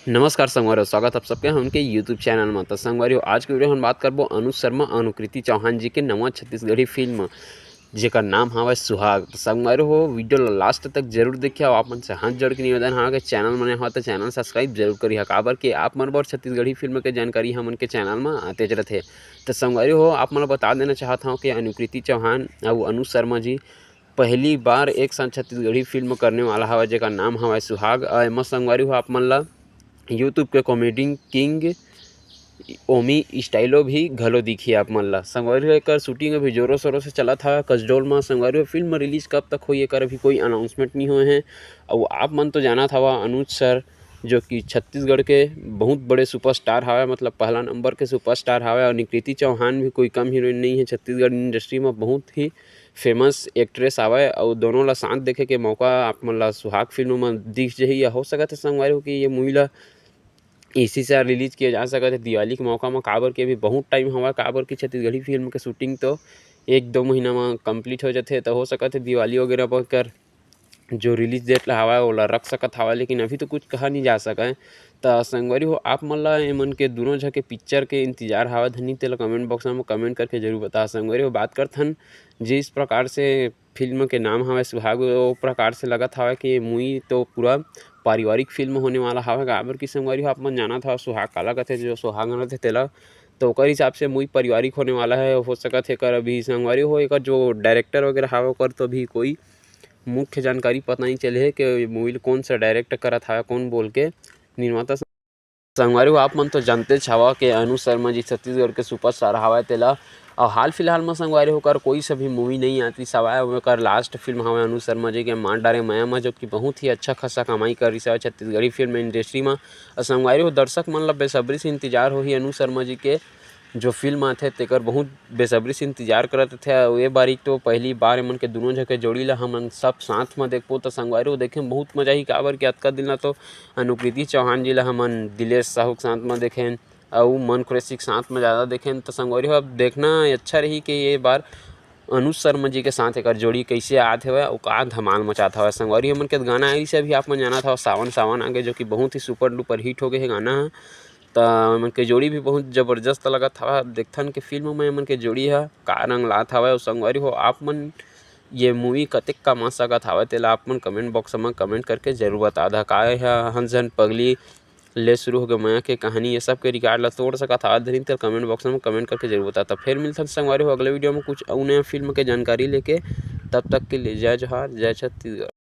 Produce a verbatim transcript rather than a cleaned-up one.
नमस्कार संगवारी हो, स्वागत आप सबके हमन के YouTube चैनल म। त संगवारी हो, आज के वीडियो हम बात करबो अनुज शर्मा, अनुकृति चौहान जी के नवा छत्तीसगढ़ी फिल्म, जेकर नाम हवय सुहाग। त संगवारी हो, वीडियो ला लास्ट तक जरूर देखिए। आप मन से हाथ जोड़ के निवेदन हवय कि चैनल म नए हो त चैनल सब्सक्राइब जरूर करिहा, काबर कि आप मन बर छत्तीसगढ़ी फिल्म के जानकारी हमन के चैनल म आतेच रथे। त संगवारी हो, आप मन ला बता देना चाहत हव कि अनुकृति चौहान अउ अनुज शर्मा जी पहली बार एक साथ छत्तीसगढ़ी फिल्म करने वाला हवय, जेकर नाम हवय सुहाग। अ, एमा संगवारी हो, आप मन ला YouTube के कॉमेडी किंग ओमी स्टाइलो भी घलो दिखी आप मन ला। संगवारी हो, एकर शूटिंग अभी जोरों शोरों से चलत हवय कसडोल म। संगवारी हो, फिल्म रिलीज कब तक होही, एकर अभी कोई अनाउंसमेंट नहीं होए हे। अउ आप मन तो जानत हवा, अनुज सर जो कि छत्तीसगढ़ के बहुत बड़े सुपरस्टार हवय, मतलब पहला नंबर के सुपरस्टार हवय, अउ निकृति चौहान भी कोई कम हीरोइन नहीं है छत्तीसगढ़ इंडस्ट्री म, बहुत ही फेमस एक्ट्रेस हवय। अउ दोनों ला साथ देखे के मौका आप मन ला सुहाग फिल्म म दिख जही, या हो सकत हे संगवारी हो कि ये मूवी ला इसी साल रिलीज किया जा सकत हे दिवाली के मौका म, काबर कि अभी बहुत टाइम हवय, काबर कि छत्तीसगढ़ी फिल्म के शूटिंग तो एक दो महीना म कंप्लीट हो जाथे, तो हो सकत हे दिवाली वगैरह पर कर जो रिलीज डेट ला हवय, ओला रख सकत हवय, लेकिन अभी तो कुछ कहा नहीं जा सकय। त संगवारी हो, आप मन ला एमन के दूनों झन के पिक्चर के इंतजार हवय धनी, तेला कमेंट बॉक्स में कमेंट करके जरूर बता। संगवारी हो, बात करथन जिस प्रकार से फिल्म के नाम हवय सुहाग, ओ प्रकार से लगत हवय कि ये मूवी तो पूरा पारिवारिक फिल्म होने वाला हवय, काबर कि संगवारी हो, आप मन जानत हव सुहाग काला कथे, जो सुहागन रथे तेला, तो ओकर हिसाब से मूवी पारिवारिक होने वाला है। हो सकत हे एकर अभी संगवारी हो, एकर जो डायरेक्टर वगैरह हवय, ओकर तो अभी कोई मुख्य जानकारी पता नहीं चले हे कि मूवी ल कोन सा डायरेक्ट करत हवय, कोन बोल के निर्माता। संगवारी हो, आप मन तो जानतेच हवा के अनुज शर्मा जी छत्तीसगढ़ के सुपरस्टार हवय तेला। अउ हाल फिलहाल म संगवारी हो, ओकर कोई सा भी मूवी नहीं आतिस हवय। ओकर लास्ट फिल्म हवय अनुज शर्मा जी के मार डारे मया म, जो कि बहुत ही अच्छा खासा कमाई करिस हवय छत्तीसगढ़ी फिल्म इंडस्ट्री म। अउ संगवारी हो, दर्शक मन ल बेसब्री से इंतजार होही अनुज शर्मा जी के जो फिल्म आथे तेकर बहुत बेसब्री से इंतजार करत रथे। अउ ए बार एक तो पहली बार एमन के दूनों झन के जोड़ी ला हमन सब साथ म देखबो, त संगवारी हो, देखे म बहुत मजा आही, काबर कि अतका दिन ला तो अनुकृति चौहान जी ला हमन दिलेश साहू के साथ म देखेन अउ मन कुरैशी के साथ म ज़्यादा देखेन। त संगवारी हो, अब देखना अच्छा रही कि ये बार अनुज शर्मा जी के साथ एकर जोड़ी कैसे आत हवय अउ का धमाल मचात हवय। संगवारी, हमन के गाना आइस अभी आप मन जानत हव, सावन सावन आगे, जो कि बहुत ही सुपर डुपर हिट हो गए हे गाना ह। त एमन के जोड़ी भी बहुत जबरदस्त लगत हवय। देखथन के फिल्म में एमन के जोड़ी ह का रंग लात हवय। अउ संगवारी हो, आप मन ये मूवी कतेक कमा सकत हवय, तेला आप मन कमेंट बॉक्स म कमेंट करके जरूर बता दा। का ये ह हंस झन पगली ले शुरू होके मया के कहानी, ये सब के रिकॉर्ड ला तोड़ सकत हवय धनी, तेला कमेंट बॉक्स म कमेंट करके जरूर बता। त फेर मिलथन संगवारी हो अगले वीडियो में कुछ अउ नया फिल्म के जानकारी लेके। तब तक के लिए जय जोहार, जय छत्तीसगढ़।